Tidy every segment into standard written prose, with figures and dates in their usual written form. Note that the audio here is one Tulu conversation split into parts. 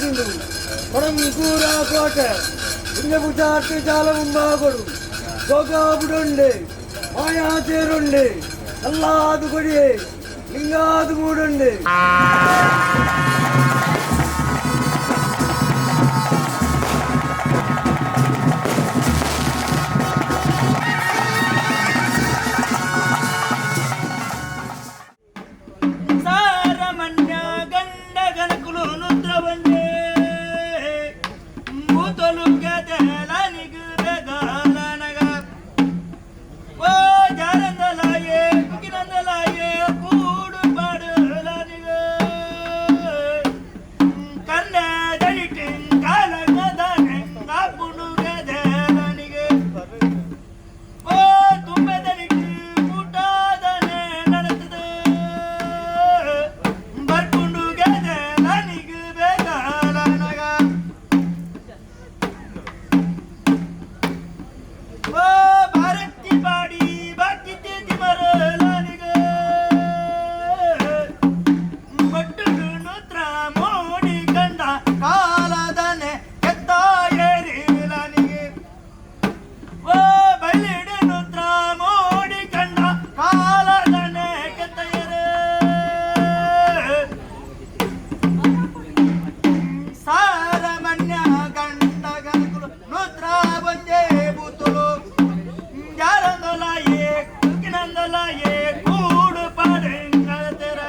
ಬೈದುಂಡು ಕೊಡಂಕೂರ ಕೋಟೆ ಪುಣ್ಯಪುಜಾಟಿ ಜಾಲ ಮುಂಬಾಗೊಡು ಜೋಗಾಬುಡುಂಡೆ ಮಾಯಾ ತೇರುಂಡೆ ಅಲ್ಲಾದು ಕೊಡಿಯೇ ಲಿಂಗಾದು ಮೂಡುಂಡೆ. ಸಾರಮನ್ಯ ಗಂಡ ಗಣಕುಲು ನುದ್ರವಂಡೆ ಭೂತಲು ಗದಲನಿಗು ಬೆದಲನಗ ಓ ಜಾರಂದಲಾಯೆ ಕುಕಿನಂದಲಾಯೆ ಕೂಡು ಪಾಡಲನಿಗ ಕನ್ನ ದಳಿಟಿ ಕಾಲಗದನೆ ಕಾಪುಡು ಗದಲನಿಗೆ ಓ ತುಂಬೆದನಿಗೆ ಊಟದನೆ ನಡೆತದೆ ಬರ್ಕೊಂಡು ಗದಲನಿಗೆ ಬೇಗಲನಗ ಓ ಭಾರತಿ ಬಾಡಿ ಬಾಕಿ ತಿಮರಲನಿಗೆ ಬಟ್ಟುಡು ನೂತ್ರ ಮೋಡಿ ಕಂಡ ಕಾಲದನೆ ಕೆತ್ತ ಏರಿಲನಿಗೆ ಓ ಬೈಲಿಡು ನೂತ್ರ ಮೋಡಿ ಕಂಡ ಕಾಲದನೆ ಕೆತ್ತಯರೇ ಸಾರಮನ್ಯ ಗಂಡ ಗಣಕುಲು ನೂತ್ರ ಬಂಜೆ ಬೂತುಲು ಜಾರಂದಲಾಯೇ ಕುಕಿನಂದಲಾಯೇ ಕೂಡು ಪಾಡೆಂಗತೆರ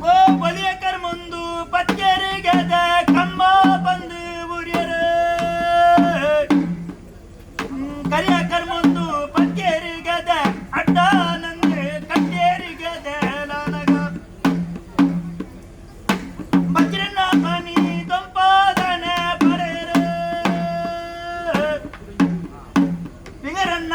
ಓ ಬಲಿಯಕರ್ ಮುಂದು ಪಚ್ಚರಿಗದ ಕಮ್ಮ ಬಂದು ಉರಿಯರು ಕರಿಯಕರ್ ಮುಂದು ಪಚ್ಚರಿಗದ ಅಡ್ಡ ನಂದು ಕಟ್ಟೇರಿಗದ ಲಾನಗ ಬಜ್ರನ ಮನಿ ದೊಂಪಾದನ ಪಡೆಯರು ಪಿಂಗರನ್ನ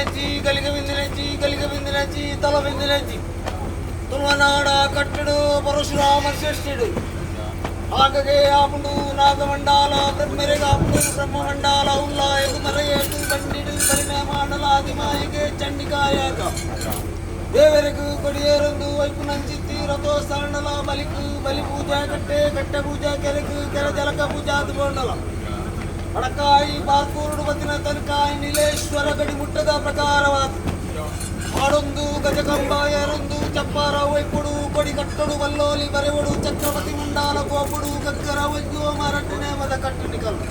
ಬಿಂದಿನಜ್ಜಿ ಗಲಿಗೆ ಬಿಂದಿನಜ್ಜಿ ಗಲಿಗೆ ಬಿಂದಿನಜ್ಜಿ ತಲ ಬಿಂದಿನಜ್ಜಿ ತುಳುವನಾಡ ಕಟ್ಟಡು ಪರಶುರಾಮ ಶ್ರೇಷ್ಠಿಡು ಆಗಗೆ ಆಪುಂಡು ನಾಗಮಂಡಾಲ ಬ್ರಹ್ಮರೆಗಾಪುಂಡು ಬ್ರಹ್ಮಮಂಡಾಲ ಉಲ್ಲಾಯಗು ಮರೆಯೇಟು ಬಂಡಿಡು ಬಲಿಮೆ ಮಾಡಲಾದಿಮಾಯಿಗೆ ಚಂಡಿಕಾಯಾಗ ದೇವರಿಗೂ ಕೊಡಿಯೇರೊಂದು ವೈಪುನಂಚಿತ್ತಿ ರಥೋ ಸರಣಲ ಬಲಿಕು ಬಲಿ ಪೂಜಾ ಕಟ್ಟೆ ಕಟ್ಟೆ ಪೂಜಾ ಕೆರೆಕು ಕೆರೆ ಜಲಕ ಪೂಜಾ ಬೋಂಡಲ ಬಡಕಾಯಿ ಬಾರ್ಕೂರುಡು ಬತ್ತಿನ ತನಕಾಯಿ ನೀಲೇಶ್ವರ ಗಡಿ ಮುಟ್ಟದ ಪ್ರಕಾರವಾದ ಆಡೊಂದು ಗಜಕಂಬ ಏರೊಂದು ಚಪ್ಪಾರ ವೈಪುಡು ಕೊಡಿ ಕಟ್ಟಡು ವಲ್ಲೋಲಿ ಬರೆವಡು ಚಕ್ರವರ್ತಿ ಮುಂಡಾಲ ಗೋಪುಡು ಗಗ್ಗರ ವೈದ್ಯೋ ಮಾರಟ್ಟನೆ ಮದ ಕಟ್ಟಣಿಕಲ್ಲು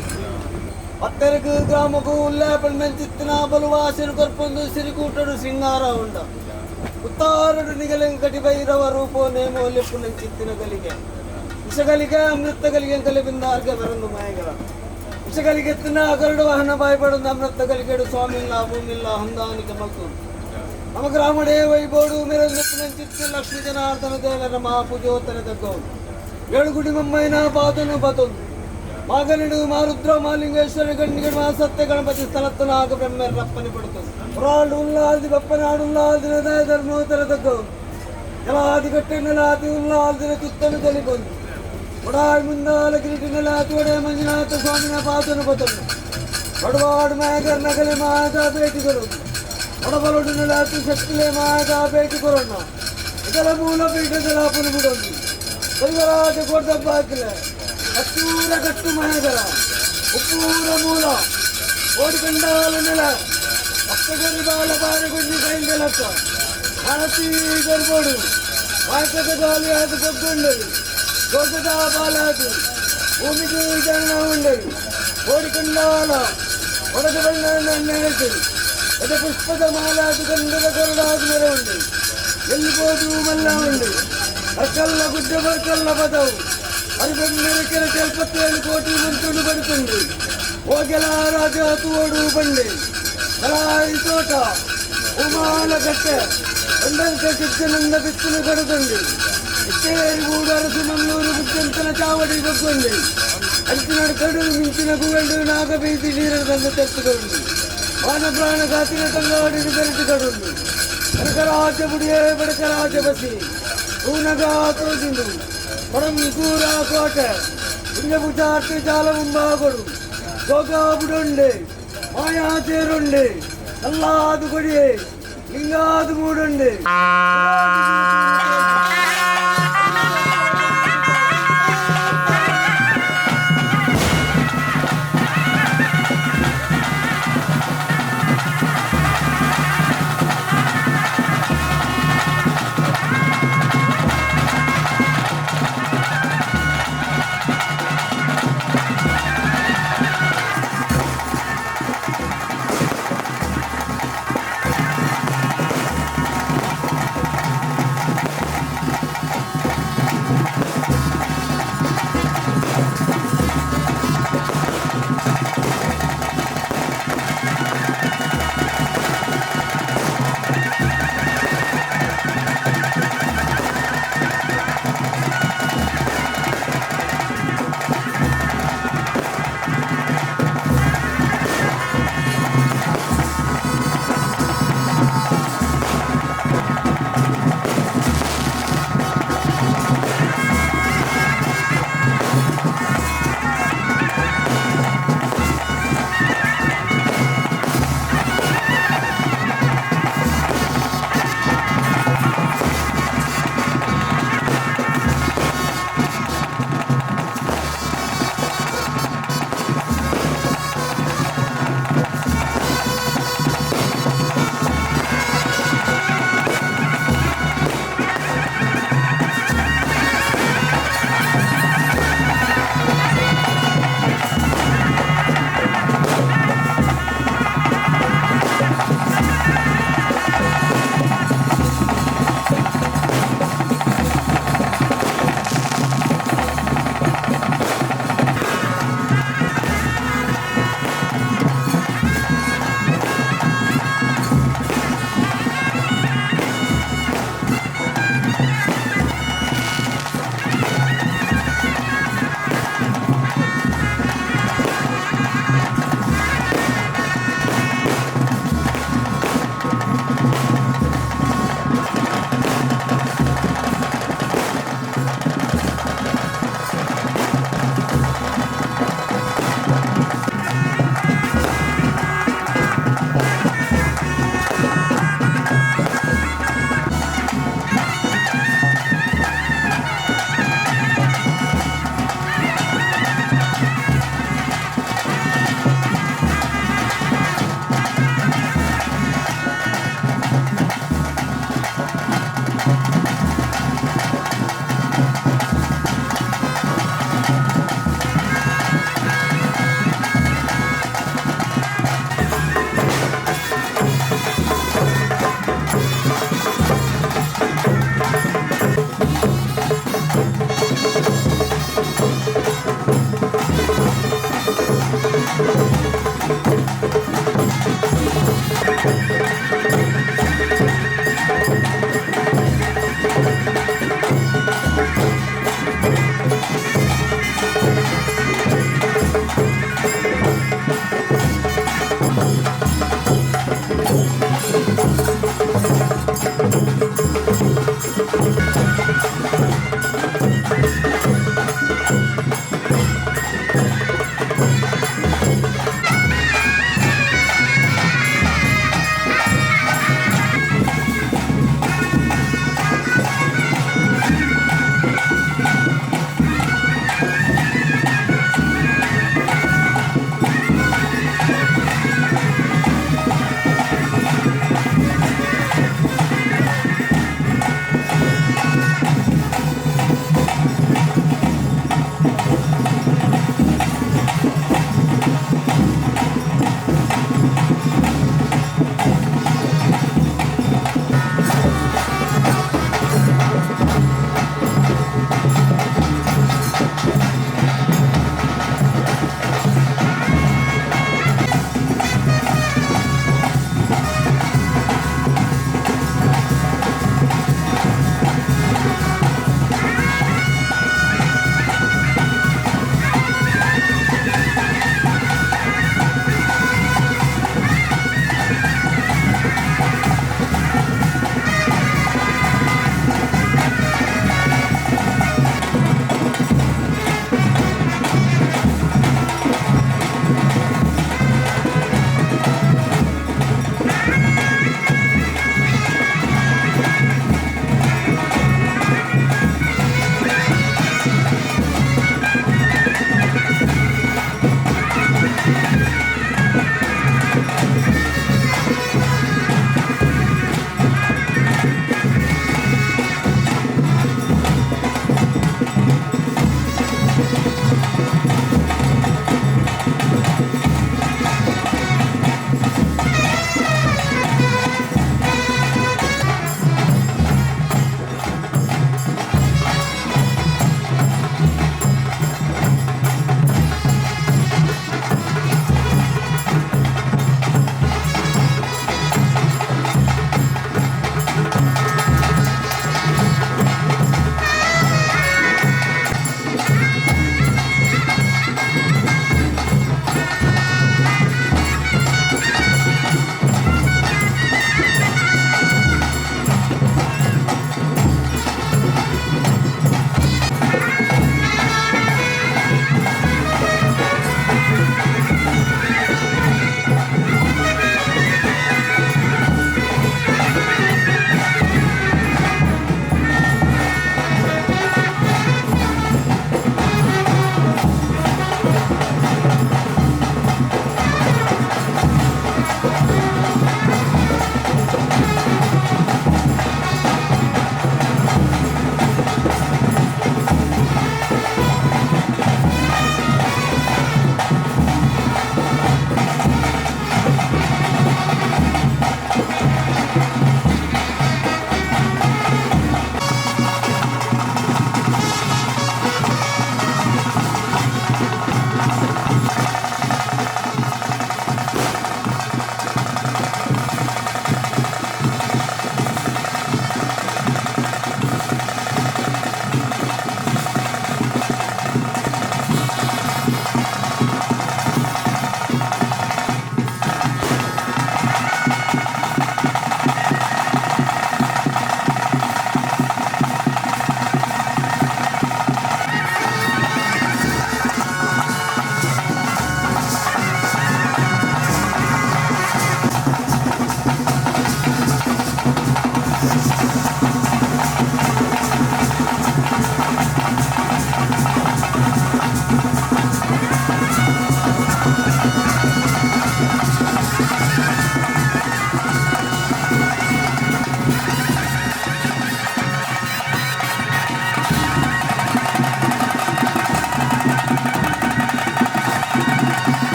ಪತ್ತೆರಗು ಗ್ರಾಮಗೂ ಉಲ್ಲೇಪಣ್ಮೆಂಚಿತ್ತಿನ ಬಲುವಾಸಿನ ಕೊರ್ಪೊಂದು ಸಿರಿಕೂಟಡು ಸಿಂಗಾರ ಉಂಡ ಉತ್ತಾರಡು ನಿಗಲೆಂಕಟಿ ಭೈರವ ರೂಪೋ ನೇಮೋ ಲೆಪ್ಪು ನಂಚಿತ್ತಿನ ಗಲಿಗೆ ವಿಷಗಲಿಗೆ ಅಮೃತ ಗಲಿಗೆ ಕಲಿಬಿಂದಾರ್ಗೆ ಬರಂದು ಮಾಯಗಲ ವಿಷಗಲಿಗೆತ್ತಿನ ಅಗರಡು ವಾಹನ ಬಾಯ್ಪಡೊಂದು ಅಮೃತ ಗಲಿಗೆಡು ಸ್ವಾಮಿಲ್ಲ ಭೂಮಿಲ್ಲ ಹೊಂದಾಣಿಕೆ ಮಲ್ತು ನಮ ಗ್ರಾಮಡೇ ವೈಬೋಡು ಮೆರೊಂದು ಲಕ್ಷ್ಮೀ ಜನಾರ್ದನ ದೇವರ ಮಹಾಪೂಜೋತ್ತರ ತಗ್ಗೌದು ಏಳುಗುಡಿ ಮಮ್ಮಯ್ಯನ ಪಾದನು ಬತೊಂದು ಮಾಗನಿಡು ಮಾರುದ್ರ ಮಾಲಿಂಗೇಶ್ವರ ಗಂಡಿಗಡು ಮಹಾಸತ್ಯ ಗಣಪತಿ ಸ್ಥಳತ್ತನ ಆಗ ಬ್ರಹ್ಮರಪ್ಪನಿ ಪಡುತ್ತದೆ ಪುರಾಳು ಉಲ್ಲಾಲ್ದಿ ಬಪ್ಪನಾಡು ಉಲ್ಲಾಲ್ದಿನ ದಯ ಧರ್ಮೋತ್ತರ ತಗ್ಗೌದು ಜಲಾದಿ ಕಟ್ಟೆನಲಾತಿ ಉಲ್ಲಾಲ್ದಿನ ತುತ್ತನು ತಲಿಬಂದು ಒಡಾಯ್ ಮುಂದಾಲ ಕಿರೀಟಿನಲಾತಿ ಒಡೆಯ ಮಂಜುನಾಥ ಸ್ವಾಮಿನ ಪಾದನು ಬತೊಂದು ಬಡವಾಡು ಮಾಯಗರ್ ನಗಲೆ ಮಾಯದ ಭೇಟಿ ಕೊರೊಂದು ಒಡಬಲೊಡು ನೆಲಾತಿ ಶಕ್ತಿಲೆ ಮಾಯದ ಭೇಟಿ ಕೊರೊಣ್ಣ ಇದರ ಮೂಲ ಪೀಠದ ಪುನ ಬಿಡೊಂದು ದೈವರಾಜ ಕೊಡ್ದಬ್ಬ ಹಾಕಿಲೆ ಕತ್ತೂರ ಕಟ್ಟು ಮಾಯಗರ ಉಪ್ಪೂರ ಮೂಲ ಓಡಿಕಂಡಾಲ ನೆಲ ಅಪ್ಪಗರಿ ಬಾಲ ಬಾರಿ ಗುಂಜಿ ಕೈಂಗಲಕ್ಕ ಭಾರತಿ ಗರ್ಬೋಡು ವಾಯಕದ ಗಾಲಿ ಅದು ಬಗ್ಗುಂಡರು ದೊಡ್ಡದ ಬಾಲಾದು ಭೂಮಿಗೆ ಜನ ಉಂಡರು ಓಡಿಕಂಡಾಲ ಒಡದ ಬಣ್ಣ ನೆನೆಸರು ಎದ ಪುಷ್ಪದ ಮಾಲಾದು ಗಂಧದ ಕೊರಡಾದ ನೆರೆ ಉಂಡು ಎಲ್ಲಿ ಮಲ್ಲ ಉಂಡು ಅರ್ಕಲ್ಲ ಗುಡ್ಡ ಬರ್ಕಲ್ಲ ಬದವು ಅರಿಬೆಮ್ಮೆರೆ ಕೆರೆ ಕೆಲ್ಪತ್ತೇಳು ಕೋಟಿ ಮಂತುಂಡು ಬడుతుంది ಓಗೆಲ ರಾಜ ತೋಡು ಬಂಡೆ ಕಲಾಯಿ ತೋಟ ಉಮಾಲ ಕಟ್ಟೆ ಒಂದಂತ ಚಿಕ್ಕನಂದ ಬಿತ್ತಲು ಕಡುದುಂಡು ಇತ್ತೇರಿ ಗೂಡು ಅರಸು ಮಂಗಳೂರು ಬುದ್ಧಂತನ ಚಾವಡಿ ಬಗ್ಗೊಂಡು ಅಂಚಿನ ಕಡು ಮಿಂಚಿನ ಗುವೆಂಡು ನಾಗ ಬೀದಿ ನೀರನ್ನು ತೆತ್ತುಕೊಂಡು ಮಾನ ಪ್ರಾಣ ಗಾತಿನ ತಂಗಾಡಿ ಬೆರೆತು ಕಡುಂಡು ಬಡಕರಾಜ ಬುಡಿಯೇ ಬಡಕರಾಜ ಬಸಿ ಹೂನಗ ತೋಜಿಂಡು ಕೊಡಂಕೂರ ಕೋಟೆ ಪುಣ್ಯಪುಜಾರ್ತಿ ಜಾಲ ಮುಂಬಾಗೊಡು గోగాబుడుండి మాయా చేరుండి నల్లాదు కొడి లింగాదు మూడుండి. ಆ.